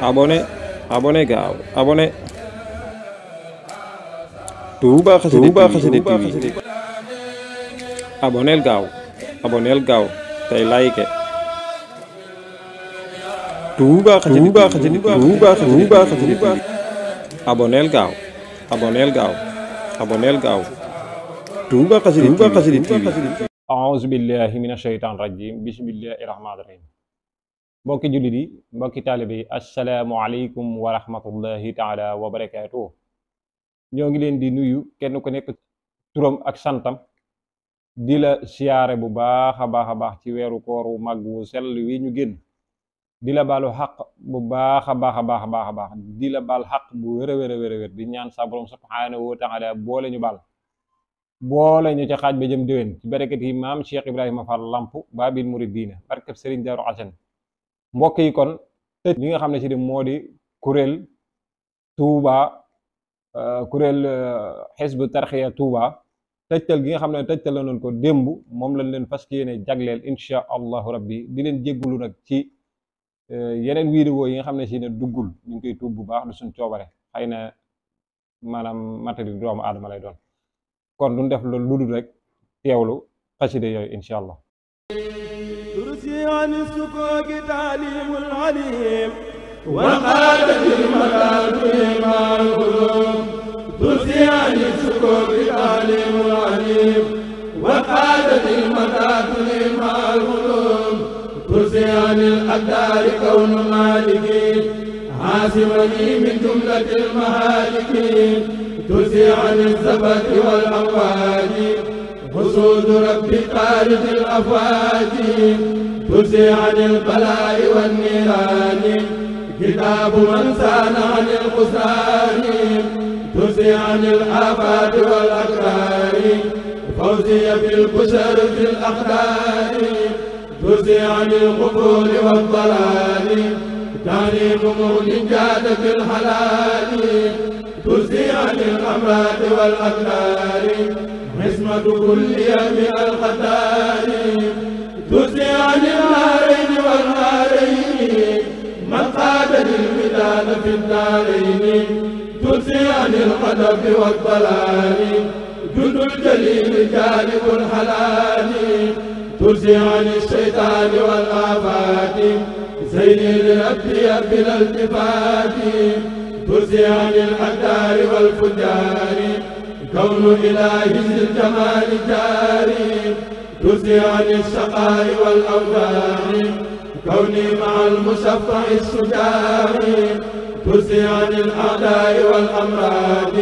abonné abonné gaaw abonné Touba Xassida TV abonneel gaaw tey like Touba Xassida TV abonneel gaaw Touba Xassida TV a'uuzu billahi mina shaytaan rajim bismillahi rahmaani rahim mbokki jullit yi mbokki taalibe yi assalaamu aleykum wa rahmatullahi taala wa barakaatuh ñoo ngi leen di nuyu kenn ku nekk turam ak santam di la siyaare bu baax a baax ci weeru koor wu mag wu sell wi ñu génn di la baalu xaq bu baax a baax di la baal xaq bu wér di ñaan sa borom subhaanahu wa taala boole ñu baal boole ñu ca xaaj ba jëm déwén ci barakat yi maam Cheikh Ibrahima Fall Lamp Babil Mouridina barkeb Serigne Darou Assane mbokk yi kon tëj li nga xam ne si di moo di kuréel Touba kuréel xisbu tarxiya Touba tëjtal gi nga xam ne tëjtal la noonu ko démb moom lañ leen fas yéene jagleel insha allahu rabbi di leen jéggulu nag ci yeneen vidéo yi nga xam ne si ne duggul ñu ngi koy tuub bu baax du suñ coobare xëy na maanaam matériel doomu aadama lay doon kon duñ def loolu lu dul rek teewlu xasida yooyu insha allah ترسي عن السكوك تعليم العليم وقادة المكاتب مع القلوب ترسي عن السكوك تعليم العليم وقادة المكاتب مع القلوب ترسي عن الأقدار كون مالكين عاصمني من جملة المهالكين ترسي عن الزبد والأمواج حسود ربي خارج الأفواج ترسي عن البلاء والنيران كتاب من سان عن الخسران ترسي عن الآفات والأكرار فوزي بالبشر في الأقدار ترسي عن القبور والضلال تعليم مغني جاد في الحلال ترسي عن الأمراض والأكدار عصمة كل يوم الخطار ترسي عن النارين والنارين من قاد للميدان في الدارين ترسي عن القدر والضلال جند الجليل جانب الحلال ترسي عن الشيطان والآفات زين لربي بلا التفات ترسي عن الأقدار والفجار كون إله ذي الجمال جاري ترسي عن الشقاء والأوجاع كوني مع المشفع الشجاع ترسي عن الأعداء والأمراض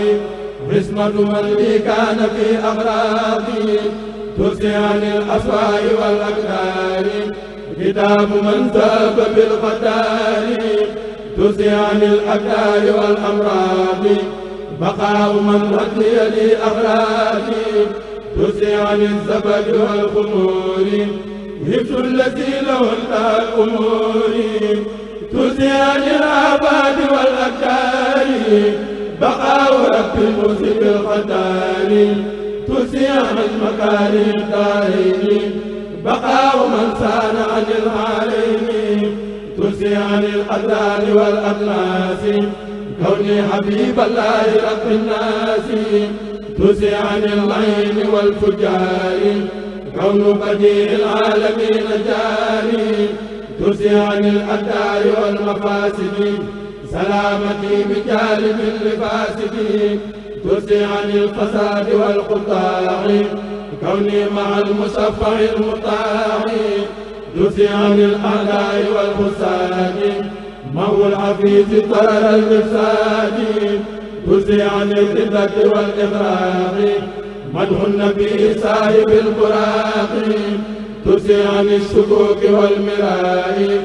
عصمة من لي كان في أغراضي ترسي عن الأسواء والأقدار كتاب من ذاب بالقدار ترسي عن الأقدار والأمراض بقاء من رضي لي أغراضي ترسي عن الزبد والخمور هبت الذي له انتهى الأمور ترسي عن الآباد والأكدار بقاء رب الموسى بالقدار ترسي عن المكاره الدارين بقاء من سان عن العالمين ترسي عن الأدرار والأدناس كوني حبيب الله رب الناس ترسي عن اللعين والفجار كون بديع العالمين جاري ترسي عن الأدار والمفاسد سلامتي بجانب الفاسد ترسي عن الفساد والقطاع كوني مع المصفع المطاع ترسي عن الأعداء والفساد مو الحفيظ ضرر الإفساد ترسي عن الردة والإغراق مدح النبي صاحب البراق ترسي عن الشكوك والمراء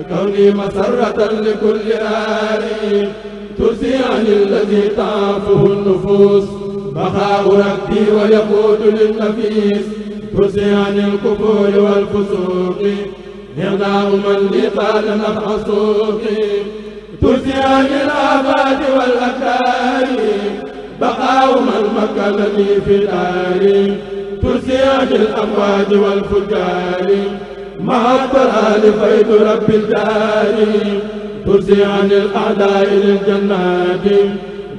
كوني مسرة لكل راري ترسي عن الذي تعافه النفوس بقاء ربي ويقود للنفيس ترسي عن الكفور والفسوق إغناء من لي قال نفع السوق ترسي عن الآباد والأكدار بقاء من مكنني في داري ترسي عن الأمواج والفجار مع الضلال فيض رب الدار ترسي عن الأعداء للجنات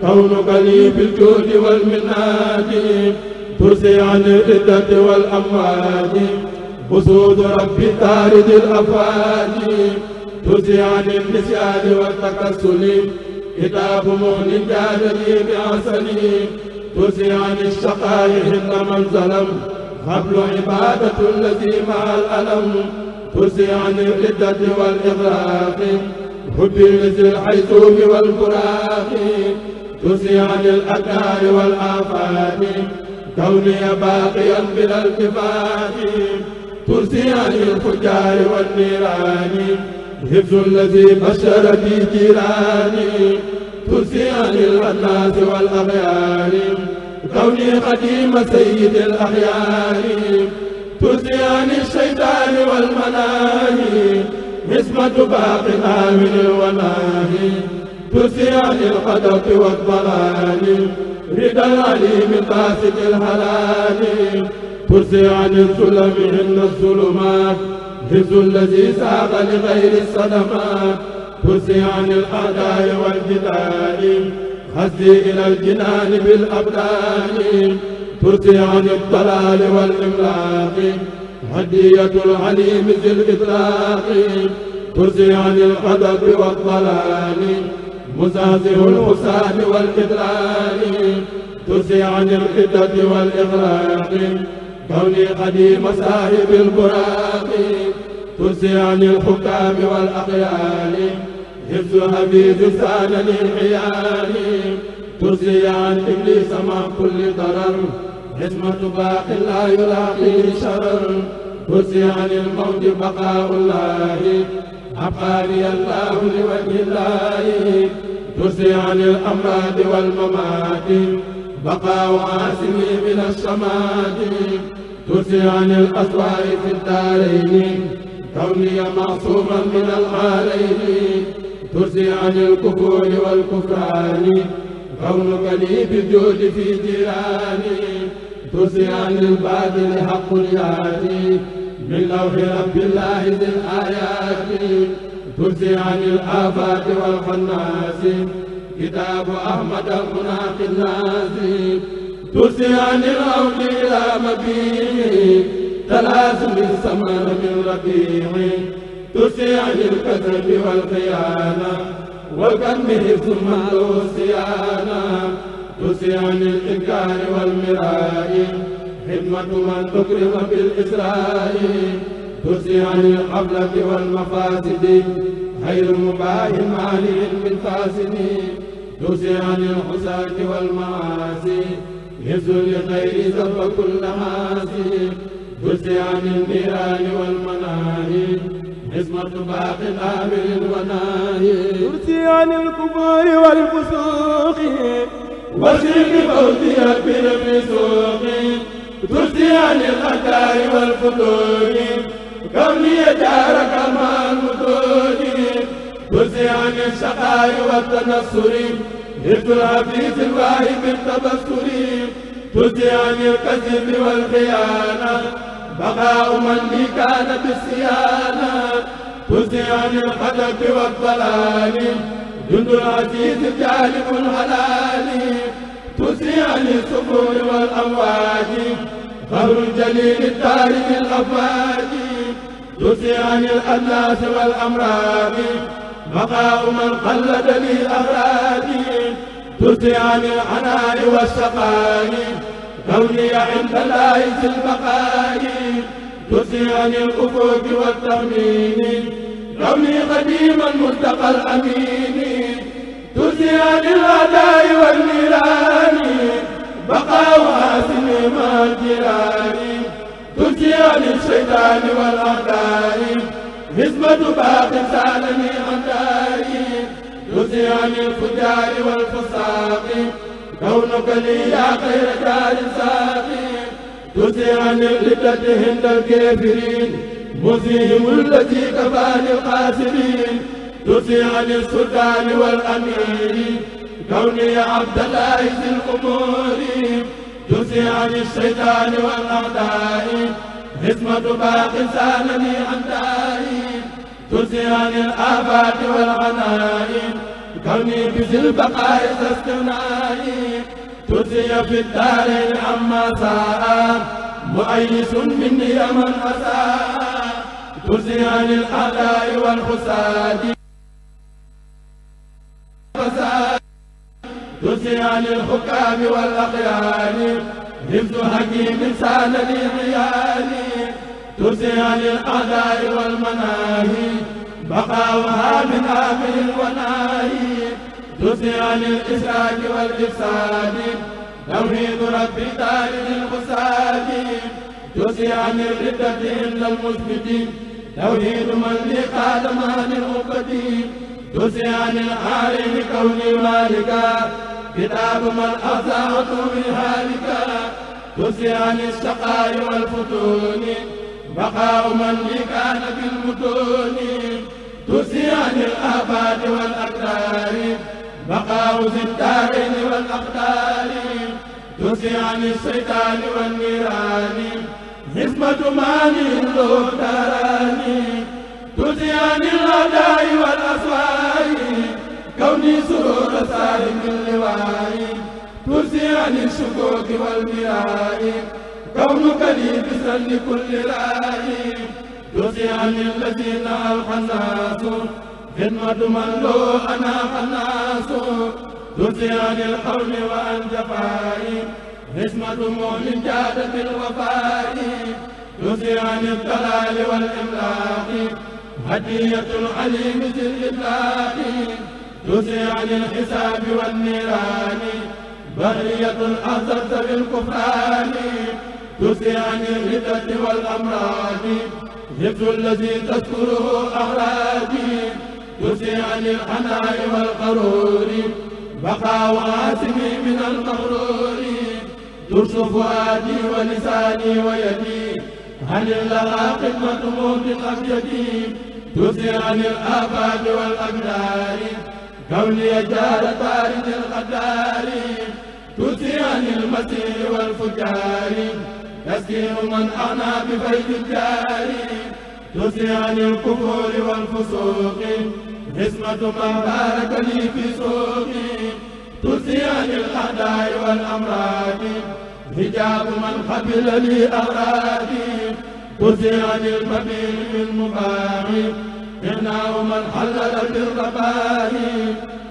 كونك لي بالجود والمنات ترسي عن الردة والأموات وسود ربي طارد الأفواج ترسي عن النسيان والتكسل كتاب مغن جاد لي بعسلي ترسي عن الشقاء حين من ظلم قبل عبادة الذي مع الألم ترسي عن الردة والإغراق حب مثل الحيثوم والفراق ترسي عن الأكار والآفات كوني باقيا بلا التفات ترسي عن الفجار والنيران حفظ الذي بشر في جيراني ترسي عن الناس والأغيار كوني قديم سيد الأخيار ترسي عن الشيطان والمناهي عصمة باق آمن الوناهي ترسي عن القدر والضلال رضا العليم باسط الحلال ترسي عن الظلم عند الظلمات حفظ الذي ساق لغير الصدمات ترسي عن الأعداء والجدال خزي إلى الجنان بالأبدان ترسي عن الضلال والإملاق هدية العليم ذي الإطلاق ترسي عن الغضب والضلال مزازه الحسان والإضلال ترسي عن الردة والإغراق كوني قديم صاحب البراق ترسي عن الحكام والأخيار حفظ حبيب سان للعيال ترسي عن إبليس مع كل ضرر عصمة باق لا يلاقي شرر ترسي عن الموت بقاء الله أبقاني الله لوجه الله ترسي عن الأمراض والممات بقاء عاصمي من الشمات ترسي عن الأسوار في الدارين كوني معصوما من الحالين ترسي عن الكفور والكفران كونك لي بالجود في جيراني ترسي عن الباطل حق الياتي من لوح رب الله ذي الآيات ترسي عن الآفات والخناس كتاب أحمد المناقي الناس ترسي عن الأرض إلى مبيع تلازم الثمر من ربيع ترسي عن الكذب والخيانة والكذب ثم الصيانة ترسي عن الإنكار والمراء خدمة من تكرم بالإسراء ترسي عن الحفلة والمفاسد خير مباح مانع من فاسد ترسي عن الحساة والمعاصي حفظ لغير ذنب كل ماسي ترسي عن النيران والمناهي عصمة باق آمر وناهي ترسي عن الكفار والفسوق وشرك فوزي أكبر بسوق ترسي عن الأكار والفتور كوني جارك مع المتون ترسي عن الشقاء والتنصر حفظ الحفيظ الواهب التبصر ترسي عن الكذب والخيانة بقاء من لي كان بالصيانة ترسي عن الخدف والضلال جند العزيز جالب الحلال ترسي عن الصخور والأمواج فهر الجليل التارك الأفواج ترسي عن الأناس والأمراض بقاء من قلد لي أغراضي ترسي عن العناء والسقاء كوني عند الله ذي البقاء ترسي عن الأفق والتأمين كوني قديما ملتقى الأمين ترسي عن الأعداء والنيران بقاء حاسم مع الجيران ترسي عن الشيطان والأعداء حزمة باق سالني عن داري ترسي عن الفجار والفساق كونك لي يا خير جار ساقي ترسي عن الردة هند الكافرين مزيهم التي كفاني القاسرين ترسي عن السلطان والأمير كوني عبد الله ذي الأمور ترسي عن الشيطان والأعداء حزمة باق سالني عن داري ترسي عن الآفات والعناء كوني بذي البقاء ذا استغناء ترسي في الدارين عما ساء مؤيس مني من أساء ترسي عن الأعداء والحساد ترسي عن الحكام والأخيار حفظ حكيم سال لي عيالي ترسي عن الأعداء والمناهي بقاؤها من آمن وناهي ترسي عن الإشراك والإفساد توحيد ربي دار الفساد ترسي عن الردة عند المثبتين توحيد من لي قال مان العقد ترسي عن العارف كوني مالكا كتاب من أذاعته من هالكا ترسي عن الشقاء والفتون بقاء من لي كان في المتون ترسي عن الآفات والأقدار بقاء ذي الدارين والأقدار ترسي عن الشيطان والنيران حزمة ماني له داراني ترسي عن الأعداء والأسواء كوني سرور سالم اللواء ترسي عن الشكوك والمراء كونك لي بسر لكل رأي ترسي عن الذين الحناس خدمة من له أنا خناس ترسي عن الحول وعن جفاء حزمة مؤمن جاد بالوفاء ترسي عن الضلال والإملاق هدية العليم ذي الإطلاق ترسي عن الحساب والنيران بغية أعزت بالكفران ترسي عن الردة والأمراض حفظ الذي تذكره أغراضي ترسي عن الحناء والقرور بقاء عاصمي من المغرور ترس فؤادي ولساني ويدي هل لها خدمة موت الأبيض ترسي عن الآفات والأقدار كوني جار بارد الغدار ترسي عن المسيح والفجار تسكين من أعنى بفيد الجار ترسي عن الكفور والفسوق حسمة من بارك لي في سوقي ترسي عن الأعداء والأمراض حجاب من قبل لي أغراضي ترسي عن المبين بالمباح إغناء من حلل بالرباح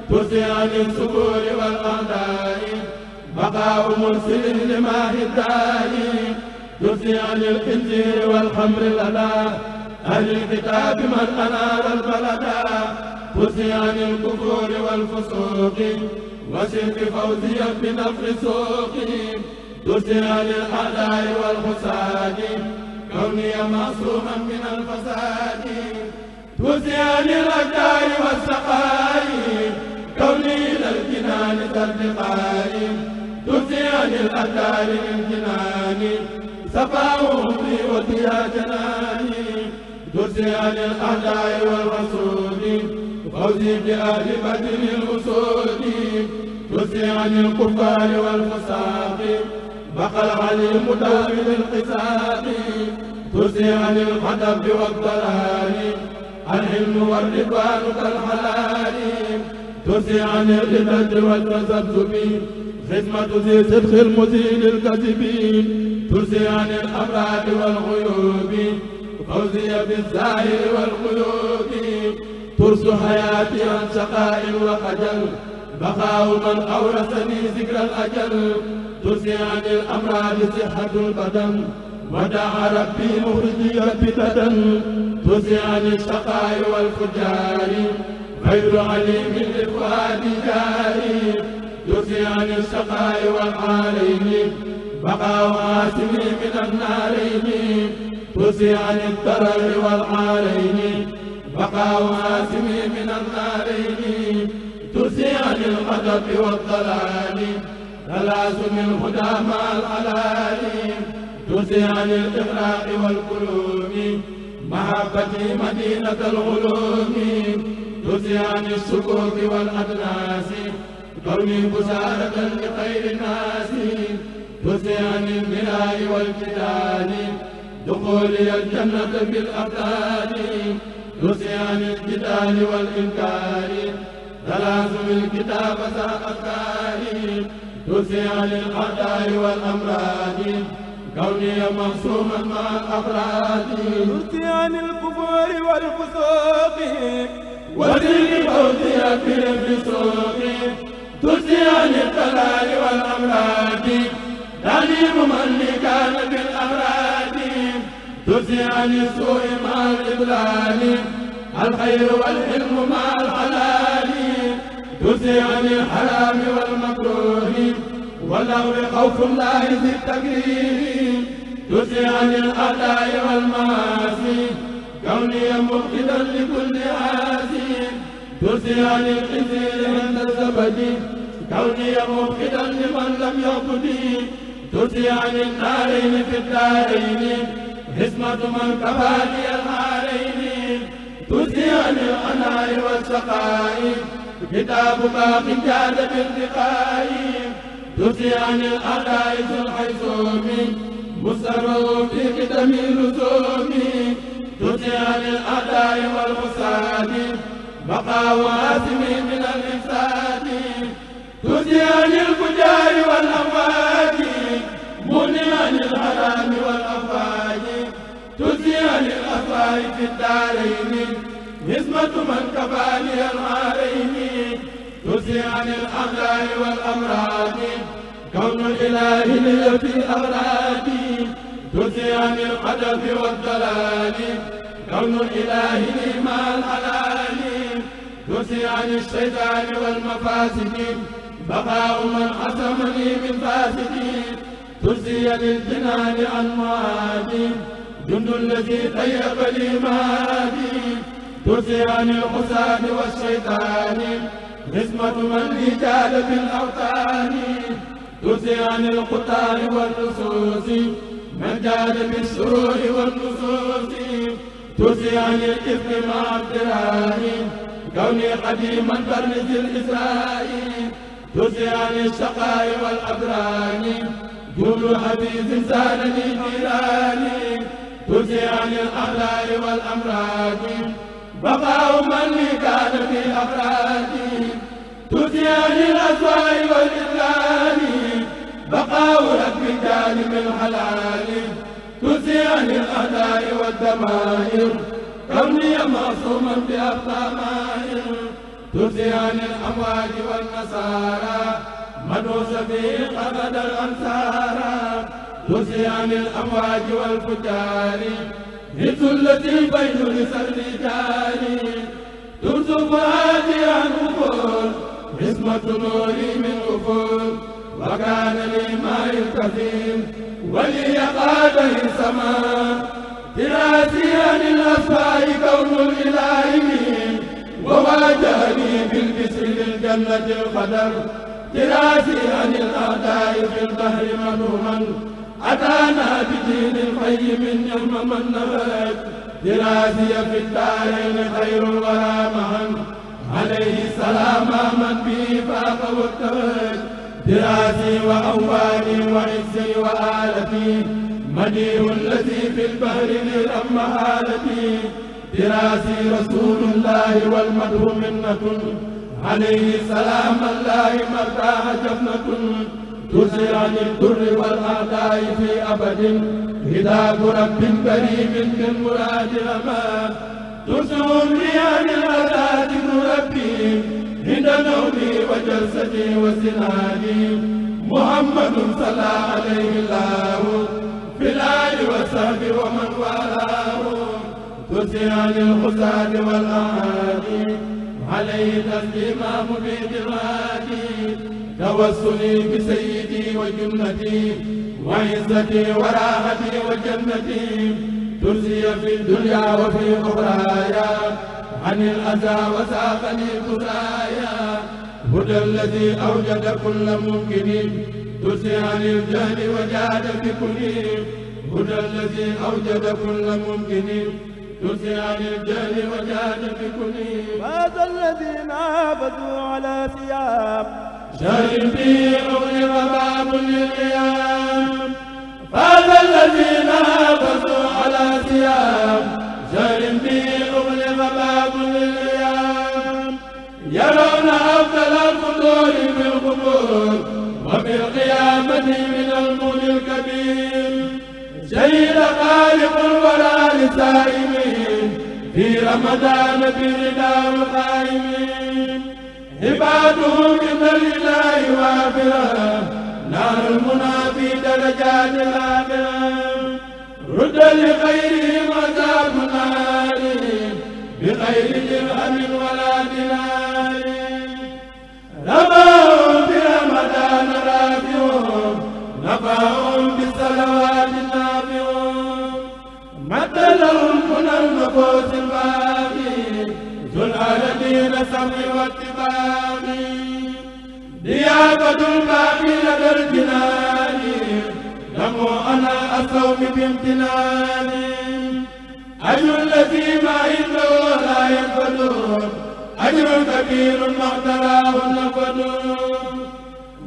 ترسي عن السبور والأعداء بقاء مرسل لما هداي ترسي عن الخنزير والخمر لدى أهل الكتاب من أنار البلدا ترسي عن الكفور والفسوق وشرك فوزي بنفر سوقي ترسي عن الأعداء والحساد كوني معصوما من الفساد ترسي عن الأقدار والسقاء كوني إلى الجنان ترتقاء ترسي عن الأقدار للجنان صفاء أمري وضياء جناني ترسي عن الأعداء والرسول فوزي بأهل بدر الأسود ترسي عن الكفار والفساق بقى العليم داخل القساق ترسي عن الغضب والضلال العلم والرضوان كالحلال ترسي عن الردة والتذبذب خدمة ذي صدق المزيل الكذب ترسي عن الأمراض والغيوب فوزي بالزاهر والقلوب ترس حياتي عن شقاء وخجل بقاء من أورثني ذكر الأجل ترسي عن الأمراض صحة البدن ودعا ربي مخرجي بددا ترسي عن الشقاء والفجار غير عليم للفؤاد جاري ترسي عن الشقاء والحالين بقاء عاصمي من النارين ترسي عن الضرر والحالين بقاء عاصمي من النارين ترسي عن الغضب والضلال تلازم الهدى مع الحلال ترسي عن الإغراق والكلوم محبتي مدينة الغلوم ترسي عن السكوك والأدناس كوني بشارة لخير الناس ترسي عن المراء والجدال دخولي الجنة بالأبدان ترسي عن الجدال والإنكار تلازم الكتاب ذا أفكار ترسي عن الأعداء والأمراض كوني معصوما مع الأفراد ترسي عن الكفر والفسوق وتلك فوزي في الفسوق ترسي عن الضلال والأمراض تعليم من كان بالأمراض ترسي عن السوء مع الإضلال الخير والحلم مع الحلال ترسي عن الحرام والمكروه واللغو خوف الله ذي التكريم ترسي عن الأعداء والمعاصي كوني مبغضا لكل عاصي ترسي عن الخزي عند الزبد كوني مبغضا لمن لم يعبدي ترسي عن النارين في الدارين حسمة من كفاني الحارين ترسي عن العناء والسقاء كتاب باق جاد بالتقاء ترسي عن الأعداء ذو الحيثوم مستر في قدم اللزوم ترسي عن الأعداء والفساد بقاء وآثم من الإفساد ترسي عن الفجار والأمواج مغني عن الحرام والأفواج ترسي عن الأفواه في الدارين حسمة من كفاني العارين ترسي عن الأعداء والأمراض كون الإله لي في أغرادي ترسي عن القدر والضلال كون الإله لي مع الحلال ترسي عن الشيطان والمفاسد بقاء من عصمني من فاسد ترسي للجنان عن معادي جند الذي طيب لي معادي ترسي عن الحساد والشيطان حسمة من لي جاد بالأوطان ترسي عن القطار والنصوص من جاد بالسرور والنصوص ترسي عن الإثم مع الدرار كوني قديما برز الإسراء ترسي عن الشقاء والأضرار جول حبيب زادني جيراني ترسي عن الأعداء والأمراض بقاء من لي كان في أفرادي ترسي عن الأسواء والإذلال بقاء رب جانب الحلال ترسي عن الأعداء والدمائر كوني معصوما بأقدامائر ترسي عن الأمواج والنصارى مدوس به قصد الأنصار ترسي عن الأمواج والفجار هز التي بين لسر الرجال ترزق هادي عن أفول حسمة نوري من أفول وكان لي ماء الكثير ولي قاده سماء تراسي عن الأسفاء كون الإله وواجهني بالبسر للجنة القدر تراسي عن الأعداء في البحر منهما أتانا بدين الخير من يوم من نبت تراسي في الدارين خير الورى معا عليه السلام من به فاق والتوج تراسي وأواني وعزي وآلتي مديه الذي في البحر للأم حالتي تراسي رسول الله والمدح منة عليه سلام الله مرتاح جفنة ترسي عن الدر والأعداء في أبد هداك رب كريم بالمراد أما ترسوني عن الأذى ربي عند نومي وجلستي وسنادي محمد صلى عليه الله في الآل والصحب ومن والاه ترسي عن الخزاد والأعادي عليه تسليما مبيد الهادي توسلي بسيدي وجنتي وعزتي وراحتي وجنتي ترسي في الدنيا وفي أخرايا عن الأذى وساقني كسايا هدى الذي أوجد كل ممكن ترسي عن الجهل وجاد بكل هدى الذي أوجد كل ممكن ترسي عن الجهل وجاد بكل هذا الذين عبدوا على ثياب شهر فيه أغلق باب للقيام هذا الذين عبدوا على ثياب شهر فيه أغلق أن أفضل الفطور في القبور وفي القيامة من المولى الكبير شهد خالق الورى للسائمين في رمضان برداء القائمين عباده من الإله وافرة نار المنى في درجات الآخرة رد لغيرهم عذاب النار بغير درهم ولا دينار رماهم برمضان رافعهم نفعهم بالصلوات النافعهم مد لهم من النفوس الباقي ذو العالمين السمع والاتباع ضيافة الباقي لدى الجنان نمو أنا الصوم بامتنان أجر الذي ما عنده لا ينفد أجر كبير ما اقتراه النفد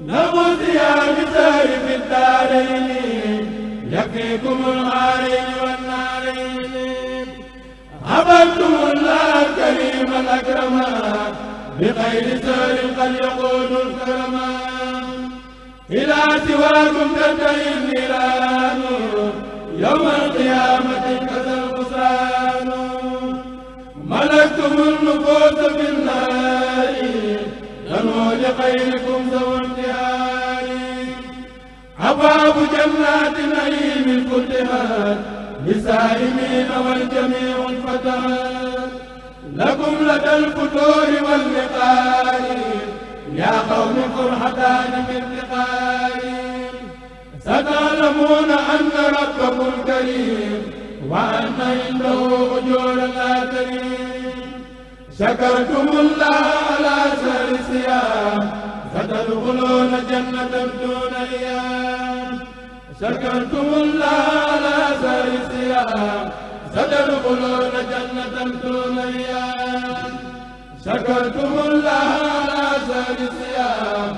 نمو صيام سهر في الدارين يكفيكم العارين والنارين عبدتم الله الكريم الأكرم بخير سهر قد يقود الكرم إلى سواكم تنتهي النيران يوم القيامة كذا الخسران ملكتم النفوس في النار تنمو لخيركم ذو امتحان أبواب جنات نعيم فتحت للسائمين والجميع انفتحت لكم لدى الفتور واللقاء يا قوم فرحتان باللقاء ستعلمون أن ربكم كريم وأن عنده أجور لا تريم شكرتم الله على سهر الصيام ستدخلون جنة دون إيام شكرتم الله على سهر الصيام ستدخلون جنة دون إيام شكرتم الله على سهر الصيام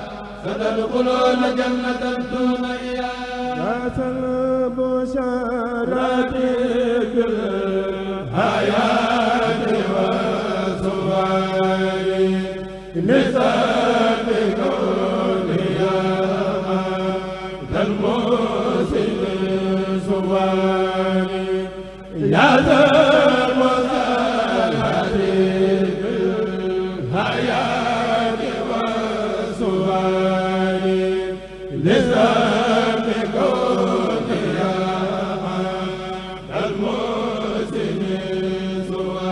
ستدخلون جنة دون إيام لا تلبوا شراتك الحياة والصور نسأل بكون يا المحسن صور يا ذا المسألة الحياة والصور نسأل بكون يا المحسن صور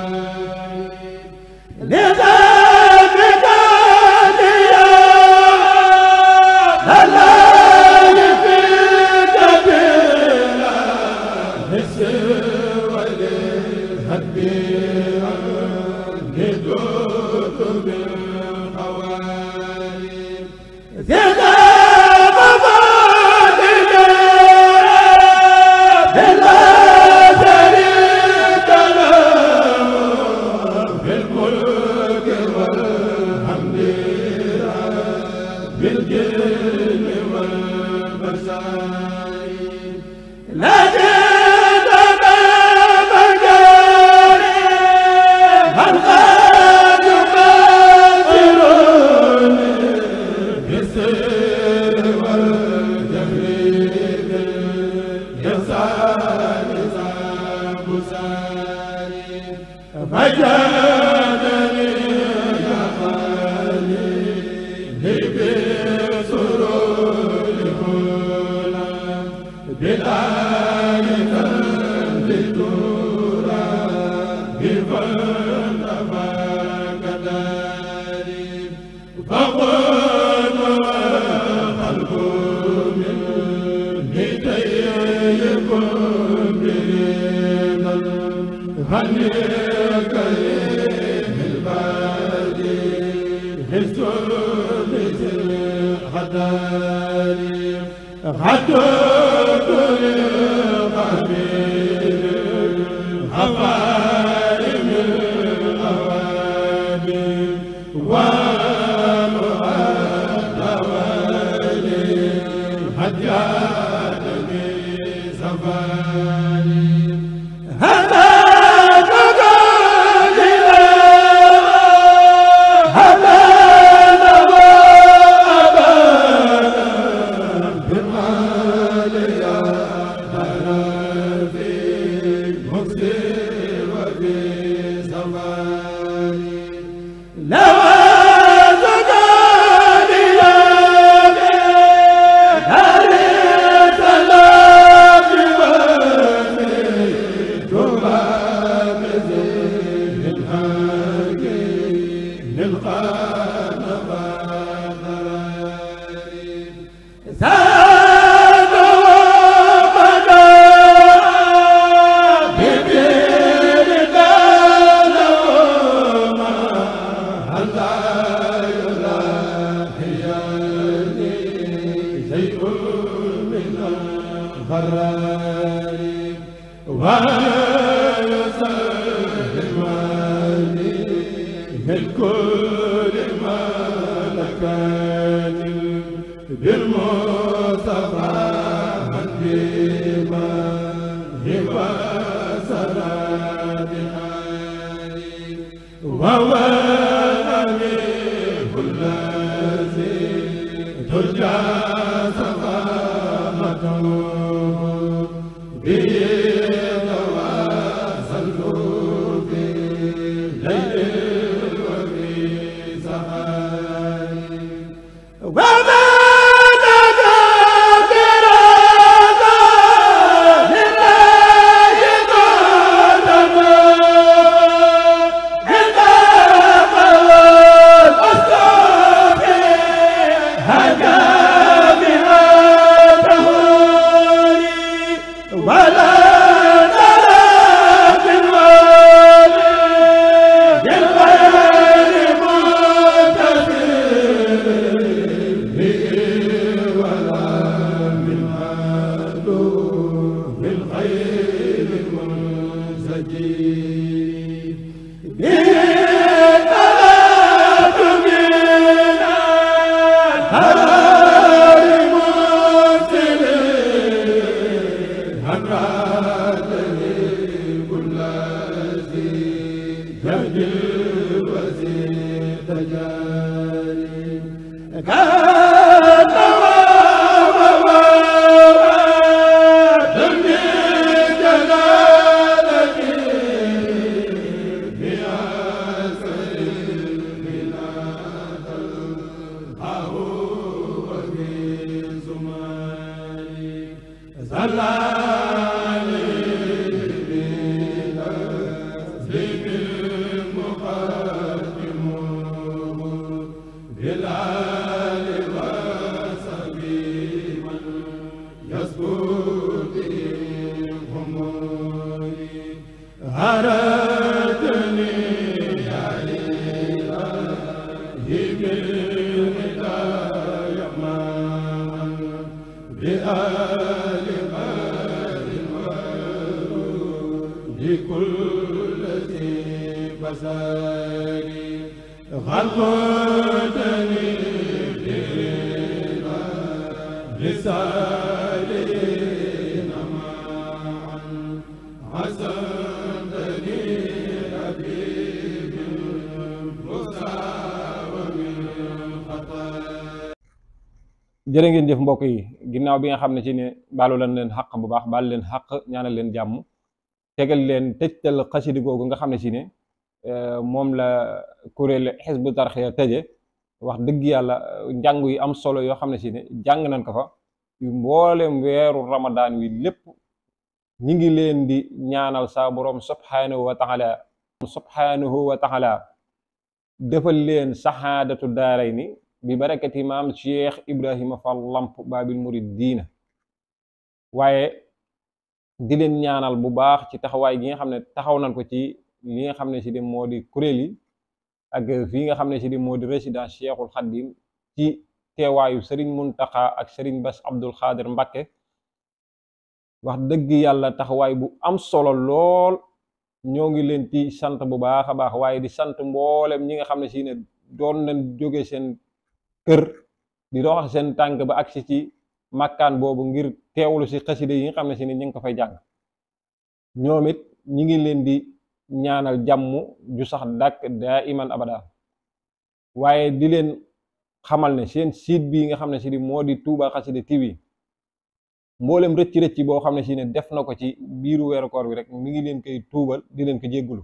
هذا jërë ngeen jëf mbokk yi ginnaaw bi nga xam ne ci ne baalu lan leen xaq bu baax baal leen xaq ñaanal leen jàmm tegal leen tëjtal xasidi googu nga xam ne ci ne moom la kuréel Hizbut Tarqiyyah tëje wax dëgg yàlla njàng yu am solo yoo xam ne ci ne jàng nañ ko fa mboolem weeru ramadaan wi lépp ñi ngi leen di ñaanal sa borom subhanahu wa taala defal leen saxaadatu daarayni bi barakati maam Cheikh Ibrahima Fall Lamp Babil Muridiina waaye di leen ñaanal bu baax ci taxawaay gi nga xam ne taxaw nañ ko ci li nga xam ne ci di moo di kuréel yi ak fii nga xam ne ci di moo di résidence Cheikhul Khadim ci teewaayu Serigne Mountakha ak Serigne Bass Abdul Khadir Mbacké wax dëgg yàlla taxawaay bu am solo lool ñoo ngi leen ci sant bu baax a baax waaye di sant mboolem ñi nga xam ne ci ne doon nañ jóge seen kër di dox seen tànk ba agsi ci makkaan boobu ngir teewlu si xasida yi nga xam ne si ni ñu ngi ko fay jàng ñoom it ñi ngi leen di ñaanal jàmm ju sax dàkk daa iman abada waaye di leen xamal ne seen site bi nga xam ne si ni moo di Touba Xasida TV mboolem rëcc boo xam ne si ne def na ko ci biiru weeru koor bi rek mi ngi leen koy tuubal di leen ko jéggulu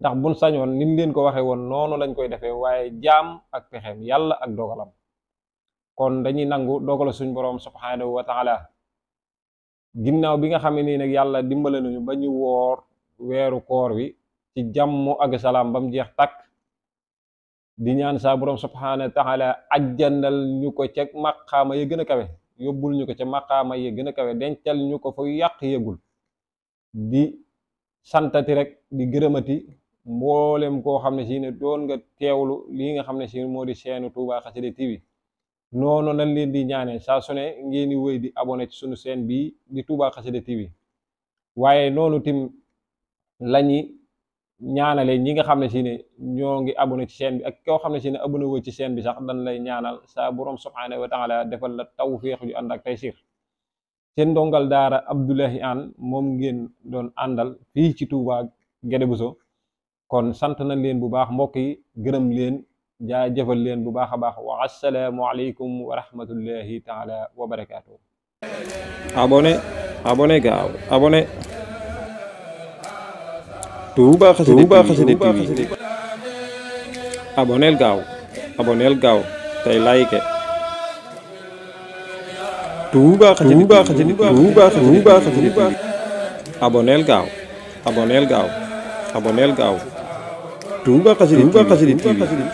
ndax buñ sañoon niñ leen ko waxee woon noonu lañ koy defee waaye jaam ak pexeem yàlla ak dogalam kon dañuy nangu dogala suñ boroom subhanahu wa taala ginnaaw bi nga xam ne nii nag yàlla dimbale nañu ba ñu woor weeru koor wi ci jàmm ak salaam ba mu jeex takk di ñaan sa boroom subhanahu wa taala ajjanal ñu ko ca maqaama ya gën a kawe yóbbul ñu ko ca maqaama ya gën a kawe dencal ñu ko fa yàq yëgul di santati rek di gërëmati mboolem koo xam ne si ne doon nga teewlu lii nga xam ne si moo di seenu Touba Xasida TV noonu lañ leen di ñaanee saa su ne ngeen di wéy di abonné ci sunu chaîne bi di Touba Xasida TV waaye noonu tim lañi ñaanale ñi nga xam ne si ne ñoo ngi abonné ci chaîne bi ak koo xam ne si ne abonné woo ci chaîne bi sax dañ lay ñaanal sa borom subhanahu wa taala defal la tawfiix ju ànd ak taysir seen ndongal daara Abdoulaye Anne moom ngeen doon àndal fii ci Touba Guédé Bousso kon sant nañ leen bu baax mbokk yi gërëm leen jaajëfal leen bu baax a baax wa assalaamu aleykum wa rahmatullahi taala wa barakaatu. abonné gaaw abonné Touba Xasida TV aboneel gaaw tey like Touba Xasida TV aboneel gaaw Touba Xasida TV